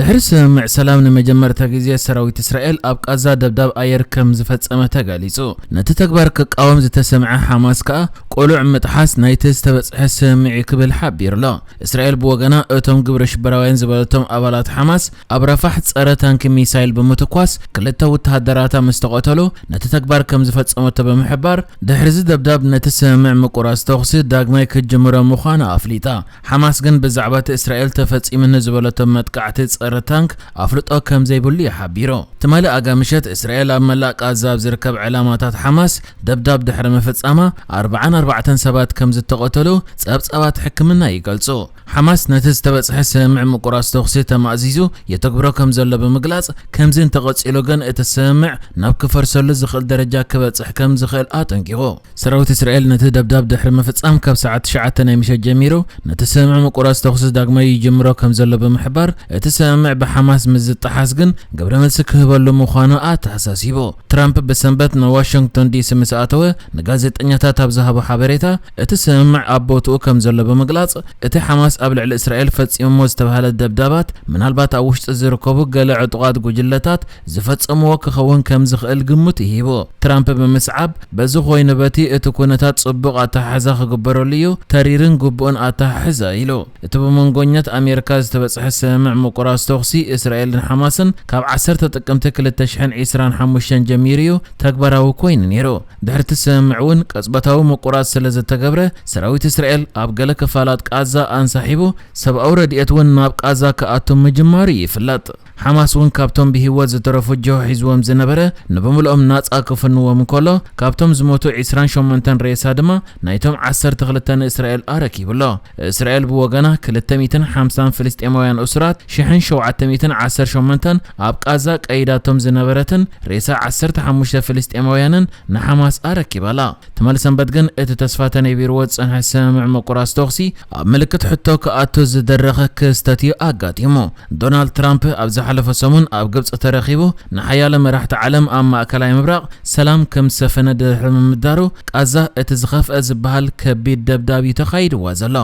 ድሕሪ ስምምዕ ሰላም ንመጀመርታ ግዜ ሰራዊት እስራኤል ኣብ ቃዛ ደብዳብ ኣየር ከም ዝፈጸመ ተገሊጹ። ነቲ ተግባር ክቃወም ዝተሰምዐ ሓማስ ከኣ፣ ቅሉዕ ምጥሓስ ናይቲ ዝተበጽሐ ስምምዕ እዩ ክብል ሓቢሩ ኣሎ። እስራኤል ብወገና፣ እቶም ግብረ ሽበራውያን ዝበለቶም ኣባላት ሓማስ ኣብ ራፋሕ ጸረ ታንኪ ሚሳይል ብምትኳስ ክልተ ወተሃደራታ ምስ ተቐተሉ፣ ነቲ ተግባር ከም ዝፈጸመቶ ብምሕባር፣ ድሕሪዚ ደብዳብ ነቲ ስምምዕ ምቁራጽ ተኹሲ ዳግማይ ክትጅምሮ ምዃና ኣፍሊጣ። ሓማስ ግን ብዛዕባ እቲ እስራኤል ተፈጺሙኒ ዝበለቶ መጥቃዕቲ ጸረ ታንክ ኣፍልጦ ከም ዘይብሉ እዩ ሓቢሩ። ትማሊ ኣጋ ምሸት እስራኤል ኣብ መላእ ቃዛ ኣብ ዝርከብ ዕላማታት ሓማስ ደብዳብ ድሕሪ ምፍጻማ ኣርብዓን ኣርባዕተን ሰባት ከም ዝተቐተሉ ጸብጻባት ሕክምና ይገልጹ። ሓማስ ነቲ ዝተበጽሐ ስምምዕ ምቁራጽ ተኹሲ ተማእዚዙ የተግብሮ ከም ዘሎ ብምግላጽ፣ ከምዚ እንተቐጺሉ ግን እቲ ስምምዕ ናብ ክፈርሰሉ ዝኽእል ደረጃ ክበጽሕ ከም ዝኽእል ኣጠንቂቑ። ሰራዊት እስራኤል ነቲ ደብዳብ ድሕሪ ምፍጻም ካብ ሰዓት ትሽዓተ ናይ ምሸት ጀሚሩ ነቲ ስምምዕ ምቁራጽ ተኹሲ ዳግማይ ይጅምሮ ከም ዘሎ ብምሕባር፣ እቲ ስምምዕ ብሓማስ ምስ ዝጠሓስ ግን ግብረ መልሲ ክህበሉ ምዃኑ ኣተሓሳሲቡ። ትራምፕ ብሰንበት ንዋሽንግቶን ዲሲ ምስ ኣተወ ንጋዜጠኛታት ኣብ ዝሃቦ ሓበሬታ፣ እቲ ስምምዕ ኣብ ቦትኡ ከም ዘሎ ብምግላጽ፣ እቲ ሓማስ ኣብ ልዕሊ እስራኤል ፈጺሞሞ ዝተባህለ ደብዳባት ምናልባት ኣብ ውሽጢ ዝርከቡ ገለ ዕጡቓት ጉጅለታት ዝፈጸምዎ ክኸውን ከም ዝኽእል ግምት ሂቡ። ትራምፕ ብምስዓብ፣ በዚ ኮይኑ በቲ እቲ ኩነታት ጽቡቕ ኣተሓሕዛ ክግበረሉ እዩ፣ ተሪርን ግቡእን ኣተሓሕዛ ኢሉ። እቲ ብመንጎኛት ኣሜሪካ ዝተበጽሐ ስምምዕ ምቁራጽ ተኹሲ እስራኤልን ሓማስን ካብ ዓሰርተ ጥቅምቲ ክልተ ሽሕን ዕስራን ሓሙሽተን ጀሚሩ እዩ ተግባራዊ ኮይኑ ነይሩ። ድሕሪ እቲ ስምምዕ እውን ቅጽበታዊ ምቁራጽ ስለ ዝተገብረ፣ ሰራዊት እስራኤል ኣብ ገለ ክፋላት ቃዛ ኣንሳሒቡ፣ ሰብኣዊ ረድኤት እውን ናብ ቃዛ ክኣቱ ምጅማሩ ይፍለጥ። ሓማስ እውን ካብቶም ብህይወት ዝተረፉ ጅሆ ሒዝዎም ዝነበረ፣ ንብምልኦም ናጻ ክፍንዎም እንከሎ፣ ካብቶም ዝሞቱ ዕስራን ሸሞንተን ሬሳ ድማ ናይቶም ዓሰርተ ክልተ ንእስራኤል ኣረኪቡ ኣሎ። እስራኤል ብወገና ክልተ ሚእትን ሓምሳን ፍልስጤማውያን እሱራት፣ ሽሕን ሸውዓተ ሚእትን ዓሰርተ ሸሞንተን ኣብ ቃዛ ቀይዳቶም ዝነበረትን ሬሳ ዓሰርተ ሓሙሽተ ፍልስጤማውያንን ንሓማስ ኣረኪባ ኣላ። ትማሊ ሰንበት ግን እቲ ተስፋ ተነቢርዎ ዝጸንሐ ስምምዕ ምቁራጽ ተኹሲ ኣብ ምልክት ሕቶ ክኣቱ ዝደረኸ ክስተት እዩ ኣጋጢሙ። ዶናልድ ትራምፕ ኣብ ዝሓለፈ ሰሙን ኣብ ግብጺ ተረኺቡ ንሓያሎ መራሕቲ ዓለም ኣብ ማእከላይ ምብራቕ ሰላም ከም ዝሰፈነ ድሕሪ ምምዳሩ፣ ቃዛ እቲ ዝኸፍአ ዝበሃል ከቢድ ደብዳብ እዩ ተኻይድዋ ዘሎ።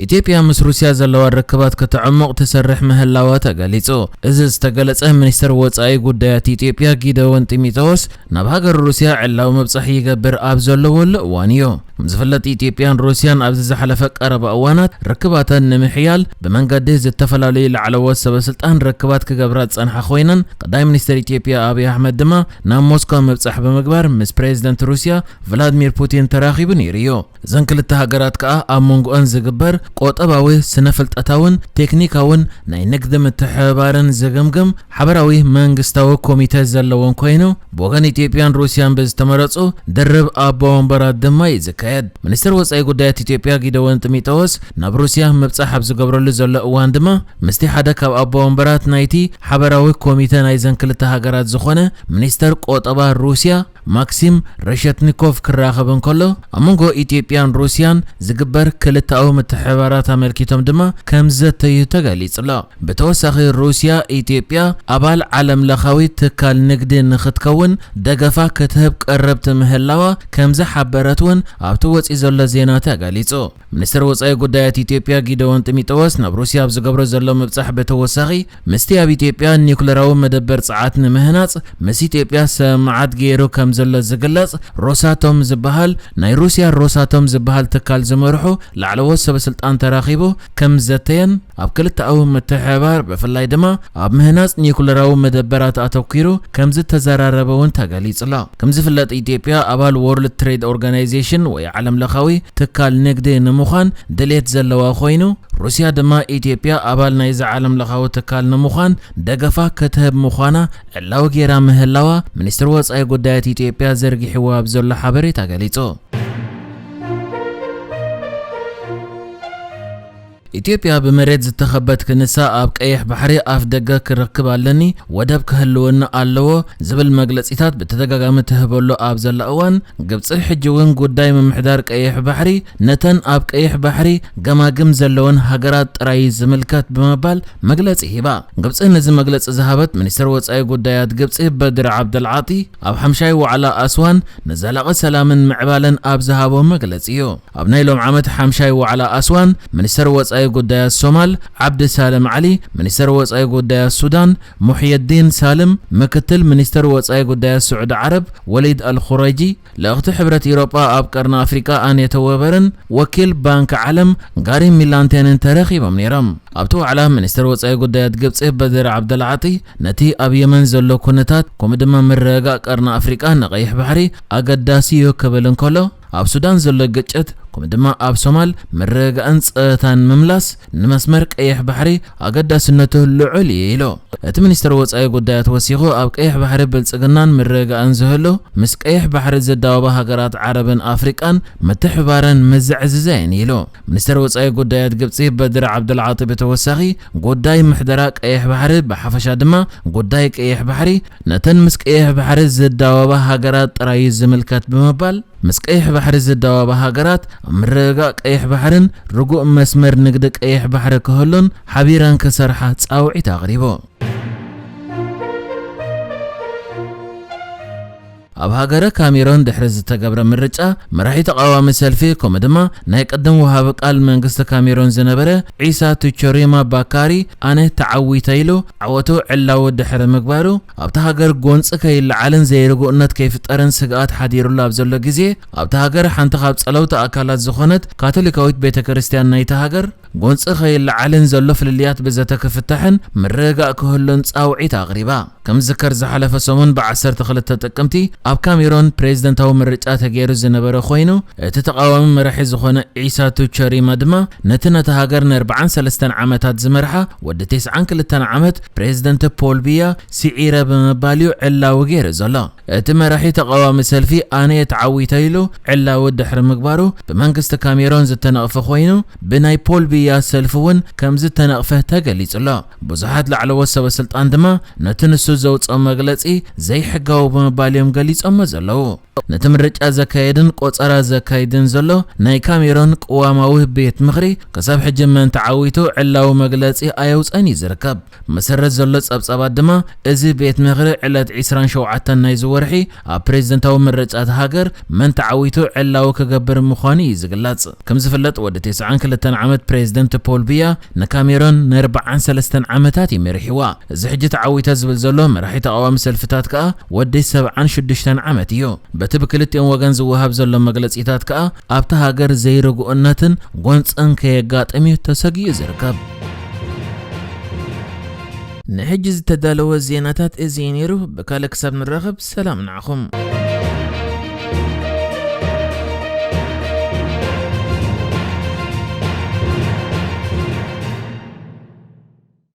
ኢትዮጵያ ምስ ሩስያ ዘለዋ ርክባት ከተዕሙቕ ትሰርሕ ምህላዋ ተገሊጹ። እዚ ዝተገለጸ፣ ሚኒስትር ወጻኢ ጉዳያት ኢትዮጵያ ጊደዎን ጢሞቴዎስ ናብ ሃገር ሩስያ ዕላዊ ምብጻሕ ይገብር ኣብ ዘለወሉ እዋን እዩ። ከም ዝፍለጥ፣ ኢትዮጵያን ሩስያን ኣብዚ ዝሓለፈ ቀረባ እዋናት ርክባተን ንምሕያል ብመንገዲ ዝተፈላለዩ ላዕለዎት ሰበስልጣን ርክባት ክገብራ ዝጸንሓ ኮይነን፣ ቀዳማይ ሚኒስትር ኢትዮጵያ ኣብይ ኣሕመድ ድማ ናብ ሞስኮ ምብጻሕ ብምግባር ምስ ፕሬዚደንት ሩስያ ቭላድሚር ፑቲን ተራኺቡ ነይሩ እዩ። እዘን ክልተ ሃገራት ከኣ ኣብ መንጎኣን ዝግበር ቆጠባዊ፣ ስነ-ፍልጠታውን ቴክኒካውን ናይ ንግዲ ምትሕብባርን ዝግምግም ሓበራዊ መንግስታዊ ኮሚተ ዘለወን ኮይኑ፣ ብወገን ኢትዮጵያን ሩስያን ብዝተመረጹ ድርብ ኣቦ ወንበራት ድማ እዩ ዝካየድ። ሚኒስትር ወጻኢ ጉዳያት ኢትዮጵያ ጊደዎን ጢሞቴዎስ ናብ ሩስያ ምብጻሕ ኣብ ዝገብረሉ ዘሎ እዋን ድማ፣ ምስቲ ሓደ ካብ ኣቦ ወንበራት ናይቲ ሓበራዊ ኮሚተ ናይዘን ክልተ ሃገራት ዝኾነ ሚኒስተር ቆጠባ ሩስያ ማክሲም ረሸትኒኮቭ ክራኸብ እንከሎ፣ ኣብ መንጎ ኢትዮጵያን ሩስያን ዝግበር ክልተኣዊ ምትሕብባራት ኣመልኪቶም ድማ ከም ዘተዩ ተገሊጹ ኣሎ። ብተወሳኺ፣ ሩስያ፣ ኢትዮጵያ ኣባል ዓለም ለኻዊ ትካል ንግዲ ንኽትከውን ደገፋ ክትህብ ቀረብቲ ምህላዋ ከም ዝሓበረት እውን ኣብቲ ወጺኡ ዘሎ ዜና ተገሊጹ። ሚኒስትር ወጻኢ ጉዳያት ኢትዮጵያ ጊደዎን ጢሞቴዎስ ናብ ሩስያ ኣብ ዝገብሮ ዘሎ ምብጻሕ ብተወሳኺ፣ ምስቲ ኣብ ኢትዮጵያ ኒውክለራዊ መደበር ጸዓት ንምህናጽ ምስ ኢትዮጵያ ስምምዓት ገይሩ ከም ዘሎ ዝግለጽ ሮሳቶም ዝበሃል፣ ናይ ሩስያ ሮሳቶም ዝበሃል ትካል ዝመርሑ ላዕለዎት ሰበስልጣን ተራኺቡ ከም ዘተየን፣ ኣብ ክልተኣዊ ምትሕብባር፣ ብፍላይ ድማ ኣብ ምህናጽ ኒውክለራዊ መደበራት ኣተኲሩ ከም ዝተዘራረበ እውን ተገሊጹ ኣሎ። ከም ዝፍለጥ፣ ኢትዮጵያ ኣባል ወርልድ ትሬድ ኦርጋናይዜሽን ወይ ዓለም ለኻዊ ትካል ንግዲ ንምዃን ድሌት ዘለዋ ኮይኑ፣ ሩስያ ድማ ኢትዮጵያ ኣባል ናይዚ ዓለም ለኻዊ ትካል ንምዃን ደገፋ ክትህብ ምዃና ዕላዊ ገይራ ምህላዋ ሚኒስትር ወጻኢ ጉዳያት ኢትዮጵያ ዘርጊሕዎ ኣብ ዘሎ ሓበሬታ ገሊጹ። ኢትዮጵያ ብመሬት ዝተኸበት ክንሳ ኣብ ቀይሕ ባሕሪ ኣፍ ደገ ክረክብ ኣለኒ፣ ወደብ ክህልወኒ ኣለዎ ዝብል መግለጺታት ብተደጋጋሚ ትህበሉ ኣብ ዘላ እዋን፣ ግብጺ ሕጂ እውን ጉዳይ ምምሕዳር ቀይሕ ባሕሪ ነተን ኣብ ቀይሕ ባሕሪ ገማግም ዘለወን ሃገራት ጥራይ ዝምልከት ብምባል መግለጺ ሂባ። ግብጺ ነዚ መግለጺ ዝሃበት ሚኒስተር ወጻኢ ጉዳያት ግብጺ በድር ዓብደልዓጢ ኣብ ሓምሻይ ዋዕላ ኣስዋን ንዘላቒ ሰላምን ምዕባለን ኣብ ዝሃቦ መግለጺ እዩ። ኣብ ናይ ሎም ዓመት ሓምሻይ ዋዕላ ኣስዋን ሚኒስተር ወጻኢ ጉዳያት ሶማል ዓብዲ ሳልም ዓሊ፣ ሚኒስተር ወጻኢ ጉዳያት ሱዳን ሙሕየዲን ሳልም፣ ምክትል ሚኒስተር ወጻኢ ጉዳያት ስዑዲ ዓረብ ወሊድ ኣልኹረጂ፣ ልእኽቲ ሕብረት ኢሮጳ ኣብ ቀርኒ ኣፍሪቃ ኣኔቶ ወበርን ወኪል ባንክ ዓለም ጋሪ ሚላንቴንን ተረኺቦም ነይሮም። ኣብቲ ዋዕላ ሚኒስተር ወጻኢ ጉዳያት ግብጺ በድር ዓብደልዓጢ ነቲ ኣብ የመን ዘሎ ኩነታት ከምኡ ድማ ምርግጋእ ቀርኒ ኣፍሪቃ ንቀይሕ ባሕሪ ኣገዳሲ እዩ ክብል እንከሎ፣ ኣብ ሱዳን ዘሎ ግጭት ከምኡ ድማ ኣብ ሶማል ምርግጋእን ጸጥታን ምምላስ ንመስመር ቀይሕ ባሕሪ ኣገዳስነቱ ልዑል እዩ ኢሉ። እቲ ሚኒስተር ወጻኢ ጉዳያት ወሲኹ ኣብ ቀይሕ ባሕሪ ብልጽግናን ምርግጋእን ዝህሉ ምስ ቀይሕ ባሕሪ ዝዳወባ ሃገራት ዓረብን ኣፍሪቃን ምትሕባረን ምዝዕዝዘየን ኢሉ። ሚኒስተር ወጻኢ ጉዳያት ግብጺ በድር ዓብደልዓጢ ብተወሳኺ ጉዳይ ምሕደራ ቀይሕ ባሕሪ ብሓፈሻ ድማ ጉዳይ ቀይሕ ባሕሪ ነተን ምስ ቀይሕ ባሕሪ ዝዳወባ ሃገራት ጥራይ እዩ ዝምልከት ብምባል ምስ ቀይሕ ባሕሪ ዝዳወባ ሃገራት ኣብ ምርግጋእ ቀይሕ ባሕርን ርጉእ መስመር ንግዲ ቀይሕ ባሕሪ ክህሉን ሓቢረን ክሰርሓ ጻውዒት ኣቕሪቡ። ኣብ ሃገረ ካሜሮን ድሕሪ ዝተገብረ ምርጫ መራሒ ተቓዋሚ ሰልፊ ከምኡ ድማ ናይ ቅድም ወሃቢ ቃል መንግስቲ ካሜሮን ዝነበረ ዒሳ ቱቸሪማ ባካሪ ኣነ ተዓዊተ ኢሉ ዓወቱ ዕላዊ ድሕሪ ምግባሩ ኣብታ ሃገር ጎንፂ ከይለዓልን ዘይርጉእነት ከይፍጠርን ስግኣት ሓዲሩሉ ኣብ ዘሎ ግዜ ኣብታ ሃገር ሓንቲ ካብ ጸለውቲ ኣካላት ዝኾነት ካቶሊካዊት ቤተ ክርስቲያን ናይታ ሃገር ጎንፂ ከይለዓልን ዘሎ ፍልልያት ብዘተ ክፍታሕን ምርግጋእ ክህሉን ጻውዒት ኣቕሪባ። ከም ዝከር ዝሓለፈ ሰሙን ብ12 ጥቅምቲ ኣብ ካሜሮን ፕሬዝደንታዊ ምርጫ ተገይሩ ዝነበረ ኮይኑ እቲ ተቓዋሚ መራሒ ዝኾነ ዒሳ ቱቸሪማ ድማ ነቲ ነታ ሃገር ን43 ዓመታት ዝመርሓ ወዲ 92 ዓመት ፕሬዝደንት ፖል ቢያ ስዒረ ብምባል እዩ ዕላዊ ገይሩ ዘሎ። እቲ መራሒ ተቓዋሚ ሰልፊ ኣነ እየ ተዓዊተ ኢሉ ዕላዊ ድሕሪ ምግባሩ ብመንግስቲ ካሜሮን ዝተነቕፈ ኮይኑ ብናይ ፖል ቢያ ሰልፊ እውን ከም ዝተነቕፈ ተገሊጹ ኣሎ። ብዙሓት ላዕለዎት ሰበ ስልጣን ድማ ነቲ ንሱ ዘውፅኦ መግለጺ ዘይሕጋዊ ብምባል እዮም ገሊጾሞ ዘለዉ። ነቲ ምርጫ ዘካየድን ቆጸራ ዘካይድን ዘሎ ናይ ካሜሮን ቅዋማዊ ቤት ምኽሪ ክሳብ ሕጂ መን ተዓዊቱ ዕላዊ መግለጺ ኣየውፀን እዩ ዝርከብ። መሰረት ዘሎ ጸብጻባት ድማ እዚ ቤት ምኽሪ ዕለት 27 ናይዚ ወርሒ ኣብ ፕሬዝደንታዊ ምርጫ እታ ሃገር መን ተዓዊቱ ዕላዊ ክገብር ምዃኑ እዩ ዝግለጽ። ከም ዝፍለጥ ወዲ 92 ዓመት ፕሬዝደንት ፖል ቢያ ንካሜሮን ን43 ዓመታት እዩ መሪሕዋ። እዚ ሕጂ ተዓዊተ ዝብል ዘሎ መራሒ ተቓዋሚ ሰልፍታት ከኣ ወዲ 76 ዓመት እዩ። በቲ ብክልቲኦም ወገን ዝወሃብ ዘሎ መግለጺታት ከኣ ኣብታ ሃገር ዘይርጉእነትን ጎንጽን ከየጋጥም እዩ ተሰጊኡ ዝርከብ። ንሕጂ ዝተዳለወ ዜናታት እዚ እዩ ነይሩ። ብካልእ ክሳብ ንራኸብ ሰላም ንዓኹም።